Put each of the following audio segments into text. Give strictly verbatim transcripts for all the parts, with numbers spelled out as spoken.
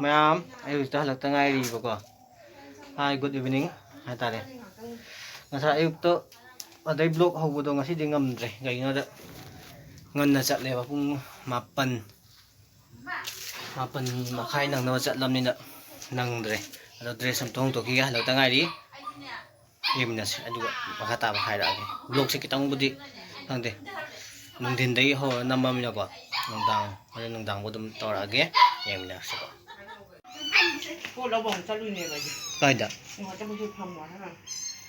ꯃꯌꯥꯝ, ꯑꯩ ꯍꯧꯖꯤꯛꯇ ꯍꯜꯂꯛꯇ ꯉꯥꯏꯔꯤꯕꯀꯣ꯫ Hi, good evening ꯍꯥꯏꯇꯥꯔꯦ꯫ ꯉꯁꯥꯏ ꯑꯌꯨꯛꯇ ꯑꯗꯩ vlog ꯍꯧꯕꯗꯣ ꯉꯁꯤꯗꯤ ꯉꯝꯗ꯭ꯔꯦ꯫ ꯀꯩꯒꯤꯅꯣꯗ ꯉꯟꯅ ꯆꯠꯂꯦꯕ, ꯄꯨꯡ ꯃꯥꯄꯟ, ꯃꯥꯄꯟ ꯃꯈꯥꯏ ꯅꯪꯅꯕ ꯆꯠꯂꯕꯅꯤꯅ ꯅꯪꯗ꯭ꯔꯦ꯫ ꯑꯗꯣ dress ꯑꯝꯇ ꯍꯣꯡꯗꯣꯛꯈꯤꯒꯦ, ꯍꯜꯂꯛꯇ ꯉꯥꯏꯔꯤ꯫ ꯌꯦꯡꯃꯤꯟꯅꯁꯤ, ꯑꯗꯨꯒ ꯃꯈꯥ ꯇꯥꯕ ꯍꯥꯏꯔꯛꯑꯒꯦ꯫ Vlogꯁꯦ ꯈꯤꯇꯪꯕꯨꯗꯤ, ꯈꯪꯗꯦ, ꯅꯨꯡꯊꯤꯟꯗꯒꯤ ꯍꯧꯔ ꯅꯝꯃꯃꯤꯅꯀꯣ, ꯅꯨꯡꯗꯥꯡ, ꯍꯣꯔꯦꯟ ꯅꯨꯡꯗꯥꯡꯕꯨ ꯑꯗꯨꯝ ꯇꯧꯔꯛꯑꯒꯦ, ꯌꯦꯡꯃꯤꯟꯅꯔꯁꯤꯀꯣ꯫ ꯄꯣꯠ ꯂꯧꯕ ꯑꯃꯨꯛ ꯆꯠꯂꯨꯏꯅꯦꯕ ꯑꯩꯁꯦ꯫ ꯀꯥꯏꯗ? ꯉꯥꯛꯇꯪ ꯐꯝꯃꯣ ꯍꯥꯏꯔ꯫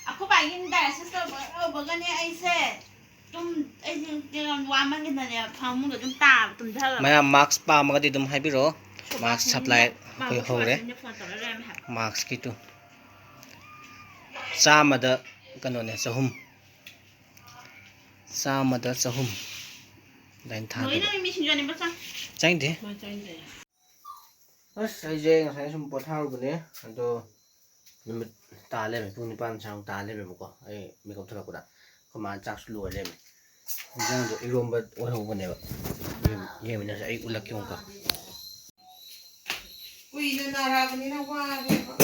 ꯑꯩꯈꯣꯏ ꯕꯥꯒꯤ dialysis ꯇꯧꯕ ꯇꯧꯕꯒꯅꯦ ꯑꯩꯁꯦ ꯇꯨꯝ ꯑꯩꯁꯦ ꯀꯩꯅꯣ ꯋꯥꯃꯟꯒꯤꯗꯅꯅꯦ ꯐꯃꯨꯡꯗ ꯑꯗꯨꯝ ꯇꯥꯕ ꯇꯨꯝꯊꯔꯕ꯫ ꯃꯌꯥꯝ mask ꯄꯥꯝꯃꯒꯗꯤ ꯑꯗꯨꯝ ꯍꯥꯏꯕꯤꯔꯛꯑꯣ꯫ Mask supply ꯑꯩꯈꯣꯏ ꯍꯧꯔꯦ꯫ ꯁꯨꯕꯥꯁꯅ phone ꯇꯧꯔ ꯂꯩꯔꯝꯃꯦ ꯍꯥꯏꯕ꯫ Maskꯀꯤꯗꯨ ꯆꯥꯝꯃꯗ ꯀꯩꯅꯣꯅꯦ, ꯆꯍꯨꯝ꯫ ꯆꯥꯝꯃꯗ ꯆꯍꯨꯝ ꯑꯗꯨꯃꯥꯏꯅ ꯊꯥꯗꯣꯏꯕ꯫ ꯂꯣꯏꯅ ꯃꯤ ꯁꯤꯡꯖꯨ ꯆꯥꯅꯤꯡꯕ ꯆꯥ꯫ ꯆꯥꯅꯤꯡꯗꯦ꯫ ꯃꯥ ꯆꯥꯅꯤꯡꯗꯦ꯫ ꯑꯁ, ꯑꯩꯁꯦ ꯉꯁꯥꯏ ꯁꯨꯝ ꯄꯣꯊꯥꯔꯨꯕꯅꯦ, ꯑꯗꯣ ꯅꯨꯃꯤꯠ ꯇꯥ ꯂꯩꯔꯝꯃꯦ, ꯄꯨꯡ ꯅꯤꯄꯥꯟ ꯁꯥꯡ ꯇꯥ ꯂꯩꯔꯝꯃꯦꯕꯀꯣ꯫ ꯑꯩ ꯃꯤꯀꯞ ꯊꯣꯛꯂꯛꯄꯗ ꯑꯩꯈꯣꯏ ꯃꯥꯅ ꯆꯥꯛꯁꯨ ꯂꯣꯏꯔ ꯂꯩꯔꯝꯃꯦ꯫ ꯏꯟꯖꯥꯡꯗꯣ ꯏꯔꯣꯝꯕ ꯑꯣꯏꯍꯧꯕꯅꯦꯕ꯫ ꯌꯦꯡ-, ꯌꯦꯡꯃꯤꯟꯅꯁꯦ, ꯑꯩ ꯎꯠꯂꯛꯀꯦ ꯑꯃꯨꯛꯀ꯫ ꯀꯨꯏꯅ ꯅꯥꯔꯛꯑꯕꯅꯤꯅ ꯋꯥꯔꯦꯕ꯫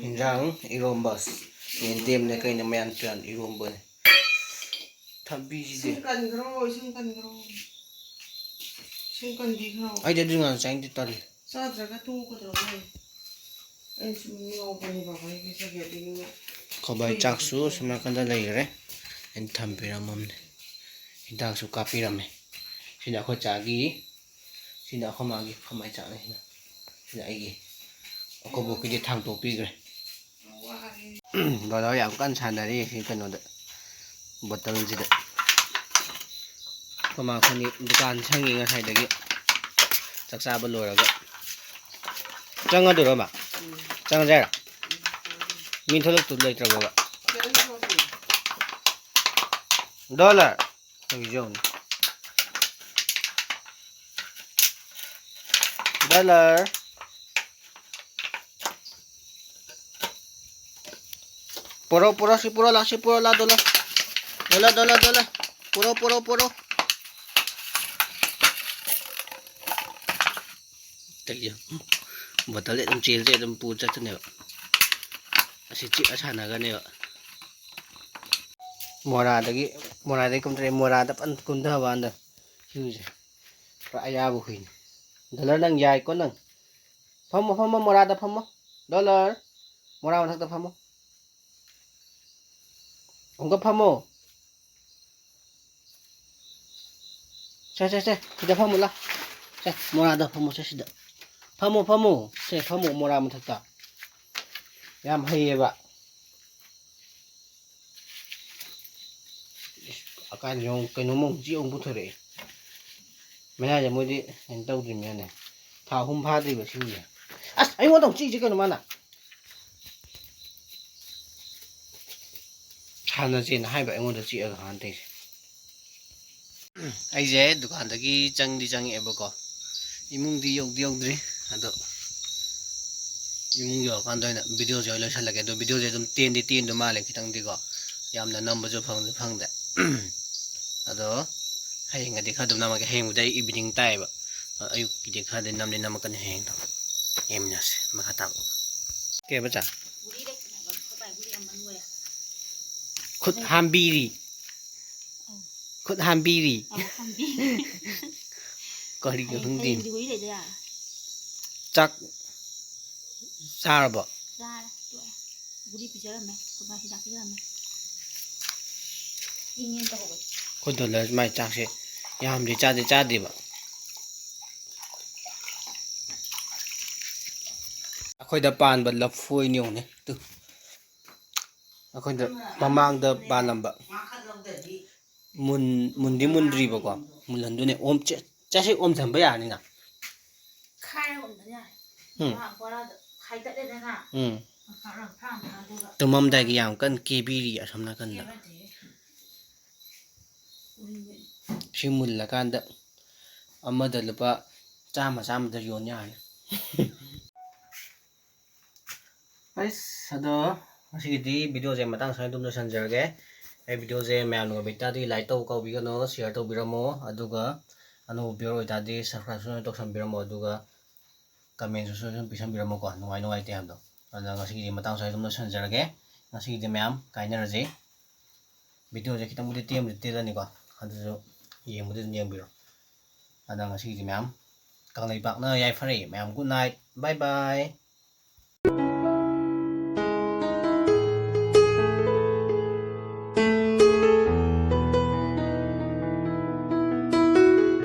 ꯏꯟꯖꯥꯡ ꯏꯔꯣꯝꯕ, ꯌꯦꯟꯗꯦꯝꯅꯦ ꯀꯩꯅꯦ ꯃꯌꯥꯟ ꯇꯨꯌꯥꯟ ꯏꯔꯣꯝꯕꯅꯦ꯫ ꯊꯕꯤꯁꯤꯗꯤ꯫ ꯏꯁꯤꯡ ꯀꯟꯈ꯭ꯔꯣ, ꯏꯁꯤꯡ ꯀꯟꯈ꯭ꯔꯣ꯫ ꯏꯁꯤꯡ ꯀꯟꯕꯤꯈ꯭ꯔꯣ꯫ ꯑꯩꯗꯤ ꯑꯗꯨ ꯉꯥꯟ ꯆꯥꯅꯤꯡꯗꯦ, ꯇꯜꯂꯤ꯫ ꯆꯥꯗ꯭ꯔꯒ ꯇꯣꯛꯀꯗ꯭ꯔꯣ ꯅꯪ? ꯑꯩ ꯁꯨꯝ ꯉꯥꯎꯕꯅꯦ ꯕꯕꯥꯒꯤ ꯄꯩꯁꯥꯒꯤ ꯑꯗꯨꯒꯤꯅꯦ꯫ ꯈꯣꯏꯕꯥꯏ ꯆꯥꯛꯁꯨ ꯁꯣꯝ ꯅꯥꯀꯟꯗ ꯂꯩꯈ꯭ꯔꯦ꯫ ꯑꯩꯅ ꯊꯝꯕꯤꯔꯝꯃꯕꯅꯦ꯫ ꯍꯤꯗꯥꯛꯁꯨ ꯀꯥꯞꯄꯤꯔꯝꯃꯦ꯫ ꯁꯤꯅ ꯑꯩꯈꯣꯏ ꯆꯥꯒꯤ, ꯁꯤꯅ ꯑꯩꯈꯣꯏ ꯃꯥꯒꯤ, ꯑꯩꯈꯣꯏ ꯃꯥꯒꯤ ꯆꯥꯛꯅꯤ ꯁꯤꯅ꯫ ꯁꯤꯅ ꯑꯩꯒꯤ꯫ ꯑꯩꯈꯣꯏ ꯕꯣꯛꯀꯤꯗꯤ ꯊꯥꯡꯇꯣꯛꯄꯤꯈ꯭ꯔꯦ꯫ ꯕ꯭ꯔꯗꯔ ꯌꯥꯝ ꯀꯟꯅ ꯁꯥꯟꯅꯔꯤ ꯁꯤ ꯀꯩꯅꯣꯗ, ꯕꯣꯇꯜꯁꯤꯗ꯫ ꯑꯩꯈꯣꯏ ꯃꯥ ꯑꯩꯈꯣꯏꯅꯤ ꯗꯨꯀꯥꯟ ꯁꯪꯉꯤ ꯉꯁꯥꯏꯗꯒꯤ꯫ ꯆꯥꯛ ꯆꯥꯕ ꯂꯣꯏꯔꯒ꯫ ꯆꯪꯉꯗꯣꯏꯔꯣ, ꯃꯥ? ꯆꯪꯉꯁꯦ ꯍꯥꯏꯔꯣ? ꯃꯤ ꯊꯣꯛꯂꯛꯇꯨ ꯂꯩꯇ꯭ꯔꯕꯣꯕ? ꯗꯣꯂꯔ꯫ ꯑꯩꯒꯤꯁꯨ ꯌꯦꯡꯉꯨꯅꯦ꯫ ꯗꯣꯂꯔ꯫ ꯄꯣꯔꯣ, ꯄꯣꯔꯣ, ꯁꯤ ꯄꯣꯔꯣ, ꯂꯥ, ꯁꯤ ꯄꯣꯔꯣ, ꯂꯥ, ꯗꯣꯂꯔ꯫ Dollar, dollar, dollar. ꯄꯣꯔꯣ, ꯄꯣꯔꯣ, ꯄꯣꯔꯣ꯫ ꯀꯩꯒꯤ? ꯕꯣꯇꯜꯗꯤ ꯑꯗꯨꯝ ꯆꯦꯟꯁꯦ, ꯑꯗꯨꯝ ꯄꯨ ꯆꯠꯇꯅꯦꯕ꯫ ꯑꯁꯤ ꯆꯤꯛꯑ ꯁꯥꯟꯅꯒꯅꯦꯕ꯫ ꯃꯣꯔꯥꯗꯒꯤ, ꯃꯣꯔꯥꯗꯒꯤ ꯀꯨꯝꯊꯔꯛꯑꯦ, ꯃꯣꯔꯥꯗ ꯐꯟ ꯀꯨꯝꯊꯕ ꯀꯥꯟꯗ ꯍꯨꯏꯁꯦ ꯄꯨꯔꯥ ꯑꯌꯥꯕ ꯍꯨꯏꯅꯤ꯫ ꯗꯣꯂꯔ, ꯅꯪ ꯌꯥꯏꯀꯣ ꯅꯪ꯫ ꯐꯝꯃꯣ, ꯐꯝꯃꯣ, ꯃꯣꯔꯥꯗ ꯐꯝꯃꯣ꯫ ꯗꯣꯂꯔ, ꯃꯣꯔꯥ ꯃꯊꯛꯇ ꯐꯝꯃꯣ꯫ ꯑꯃꯨꯛꯀ ꯐꯝꯃꯣ꯫ ꯁꯦ, ꯁꯦ, ꯁꯦ, ꯁꯤꯗ ꯐꯝꯃꯨ ꯂꯥ꯫ ꯁꯦ, ꯃꯣꯔꯥꯗ ꯐꯝꯃꯣ, ꯁꯦ, ꯁꯤꯗ꯫ ꯐꯝꯃꯣ, ꯐꯝꯃꯣ꯫ ꯁꯦ, ꯐꯝꯃꯣ, ꯃꯣꯔꯥ ꯃꯊꯛꯇ꯫ ꯌꯥꯝ ꯍꯩꯌꯦꯕ꯫ ꯏꯁ, ꯑꯀꯥꯟ ꯌꯦꯡꯉꯨ, ꯀꯩꯅꯣꯝꯃ ꯑꯃꯨꯛ ꯆꯦ ꯑꯃꯨꯛ ꯄꯨꯊꯣꯔꯛꯑꯦ꯫ ꯃꯌꯥꯏꯗ ꯃꯣꯏꯗꯤ ꯀꯩꯅꯣ ꯇꯧꯗ꯭ꯔꯤꯕꯅꯤꯅꯅꯦ꯫ ꯊꯥ ꯑꯍꯨꯝ ꯐꯥꯗ꯭ꯔꯤꯕ ꯁꯤꯒꯤꯁꯦ꯫ ꯑꯁ, ꯑꯩꯉꯣꯟꯗ ꯑꯃꯨꯛ ꯆꯤꯛꯏꯁꯦ ꯀꯩꯅꯣ ꯃꯥꯅ? ꯁꯥꯟꯅꯁꯦꯅ ꯍꯥꯏꯕ ꯑꯩꯉꯣꯟꯗ ꯆꯤꯛꯑꯒ ꯍꯥꯟꯅ ꯇꯩꯁꯦ꯫ ꯑꯩꯁꯦ ꯗꯨꯀꯥꯟꯗꯒꯤ ꯆꯪꯗꯤ ꯆꯪꯉꯛꯑꯦꯕꯀꯣ, ꯏꯃꯨꯡꯗꯤ ꯌꯧꯗꯤ ꯌꯧꯗ꯭ꯔꯤ꯫ ꯑꯗꯣ ꯏꯃꯨꯡ ꯌꯧꯔꯀꯥꯟꯗ ꯑꯣꯏꯅ ꯚꯤꯗꯤꯑꯣꯁꯦ ꯑꯣꯏꯅ ꯂꯣꯏꯁꯤꯜꯂꯒꯦ꯫ ꯑꯗꯣ ꯚꯤꯗꯤꯑꯣꯁꯦ ꯑꯗꯨꯝ ꯇꯦꯟꯗꯤ ꯇꯦꯟꯗ ꯃꯥꯜꯂꯦ ꯈꯤꯇꯪꯗꯤꯀꯣ, ꯌꯥꯝꯅ ꯅꯝꯕꯁꯨ ꯐꯪꯁꯨ ꯐꯪꯗꯦ꯫ ꯑꯗꯣ ꯍꯌꯦꯡꯒꯗꯤ ꯈꯔ ꯑꯗꯨꯝ ꯅꯝꯃꯒꯦ꯫ ꯍꯌꯦꯡꯕꯨꯗꯤ ꯑꯩ ꯏꯚꯤꯅꯤꯡ ꯇꯥꯏꯌꯦꯕ꯫ ꯑ, ꯑꯌꯨꯛꯀꯤꯗꯤ ꯈꯔꯗꯤ ꯅꯝꯗꯤ ꯅꯝꯃꯛꯀꯅꯤ ꯍꯌꯦꯡꯗꯣ꯫ ꯌꯦꯡꯃꯤꯟꯅꯁꯦ ꯃꯈꯥ ꯇꯥꯕ꯫ ꯀꯩꯕ ꯆꯥ? ꯒꯨꯂꯤ ꯂꯩꯇ꯭ꯔꯦ ꯍꯥꯏꯕ, ꯑꯩꯈꯣꯏ ꯄꯥꯏ ꯒꯨꯂꯤ ꯑꯃ ꯂꯣꯏꯔꯦ꯫ ꯈꯨꯠ ꯍꯥꯝꯕꯤꯔꯤ꯫ ꯑꯧ꯫ ꯈꯨꯠ ꯍꯥꯝꯕꯤꯔꯤ꯫ ꯑꯧ, ꯍꯥꯝꯕꯤꯔꯤ꯫ ꯀꯔꯤꯒꯤꯅꯣ ꯍꯌꯦꯡ, ꯈꯪꯗꯦ꯫ ꯍꯌꯦꯡꯗꯤ ꯒꯨꯂꯤ ꯂꯩꯗ ꯌꯥꯔꯦ꯫ ꯆꯥꯛ ꯆꯥꯔꯕꯣ? ꯆꯥꯔꯦ, ꯇꯣꯛꯑꯦ꯫ ꯒꯨꯂꯤ ꯄꯤꯖꯔꯝꯃꯦ, ꯑꯩꯈꯣꯏ ꯕꯥ ꯍꯤꯗꯥꯛ ꯄꯤꯖꯔꯝꯃꯦ꯫ ꯏꯪꯉꯦꯅ ꯇꯧꯍꯧꯕꯅꯤ꯫ ꯑꯩꯈꯣꯏ ꯗꯣꯂꯔꯁ ꯃꯥꯏ ꯆꯥꯛꯁꯦ ꯌꯥꯝꯗꯤ ꯆꯥꯗꯤ ꯆꯥꯗꯦꯕ꯫ ꯑꯩꯈꯣꯏꯗ ꯄꯥꯟꯕ ꯂꯐꯣꯏꯅꯤ ꯌꯦꯡꯉꯨꯅꯦ꯫ ꯇꯨ꯫ ꯑꯩꯈꯣꯏꯗ ꯃꯃꯥꯡꯗ ꯄꯥꯜꯂꯝꯕ꯫ ꯃꯨꯟ-, ꯃꯨꯟꯗꯤ ꯃꯨꯟꯗ꯭ꯔꯤꯕꯀꯣ꯫ ꯃꯨꯜꯍꯟꯗꯣꯏꯅꯦ꯫ ꯑꯣꯝ-, ꯆꯦ-, ꯆꯦ, ꯁꯤ ꯑꯣꯝꯁꯤꯟꯕ ꯌꯥꯔꯅꯤꯅ꯫ ꯈꯥꯏꯔ ꯑꯣꯝꯁꯤꯟ ꯌꯥꯔꯦ꯫ ꯎꯝ꯫ ꯕꯣꯔꯥꯗ ꯈꯥꯏꯗꯠꯂꯦꯗꯅ꯫ ꯎꯝ꯫ ꯐꯔꯥ ꯐꯔꯥ ꯑꯗꯨꯒ ꯇꯨꯝꯃꯝꯗꯥꯏꯒꯤ ꯌꯥꯝ ꯀꯟꯅ ꯀꯦꯕꯤꯔꯤ ꯑꯁꯣꯝ ꯅꯥꯀꯟꯗ꯫ ꯀꯦꯕꯗꯤ꯫ ꯎꯝ꯫ ꯁꯤ ꯃꯨꯜꯂꯀꯥꯟꯗ ꯑꯃꯗ ꯂꯨꯄꯥ ꯆꯥꯝꯃ, ꯆꯥꯝꯃꯗ ꯌꯣꯟ ꯌꯥꯔꯅꯤ꯫ ꯑꯩꯁ, ꯑꯗꯣ ꯉꯁꯤꯒꯤꯗꯤ ꯚꯤꯗꯤꯑꯣꯁꯦ ꯃꯇꯥꯡ ꯁ꯭ꯋꯥꯏꯗ ꯑꯗꯨꯝ ꯂꯣꯏꯁꯤꯟꯖꯔꯒꯦ꯫ ꯑꯩ ꯚꯤꯗꯤꯑꯣꯁꯦ ꯃꯌꯥꯝꯅ ꯑꯣꯏꯕ ꯇꯥꯔꯗꯤ like ꯇꯧꯕ ꯀꯥꯎꯕꯤꯒꯅꯣ, share ꯇꯧꯕꯤꯔꯝꯃꯣ, ꯑꯗꯨꯒ ꯑꯅꯧꯕ viewer ꯑꯣꯏꯇꯥꯔꯗꯤ subscribe ꯁꯨ ꯇꯧꯁꯟꯕꯤꯔꯝꯃꯣ, ꯑꯗꯨꯒ ꯀꯃꯦꯟꯁꯨ ꯁꯨꯝ ꯄꯤꯁꯟꯕꯤꯔꯝꯃꯨꯀꯣ, ꯅꯨꯡꯉꯥꯏ ꯅꯨꯡꯉꯥꯏꯇꯦ ꯍꯥꯏꯕꯗꯣ꯫ ꯑꯗꯨꯅ ꯉꯁꯤꯒꯤꯗꯤ ꯃꯇꯥꯡ ꯁ꯭ꯋꯥꯏꯗ ꯑꯗꯨꯝ ꯂꯣꯏꯁꯤꯟꯖꯔꯒꯦ꯫ ꯉꯁꯤꯒꯤꯗꯤ ꯃꯌꯥꯝ ꯀꯥꯏꯅꯔꯁꯤ꯫ ꯚꯤꯗꯤꯑꯣꯁꯦ ꯈꯤꯇꯪꯕꯨꯗꯤ ꯇꯦꯟꯕꯨꯗꯤ ꯇꯦꯜꯂꯅꯤꯀꯣ, ꯑꯗꯨꯁꯨ ꯌꯦꯡꯕꯨꯗꯤ ꯑꯗꯨꯝ ꯌꯦꯡꯕꯤꯔꯣ꯫ ꯑꯗ ꯉꯁꯤꯒꯤꯗꯤ ꯃꯌꯥꯝ ꯀꯪꯂꯩꯄꯥꯛꯅ ꯌꯥꯏꯐꯔꯦ꯫ ꯃꯌꯥꯝ good night, bye bye꯫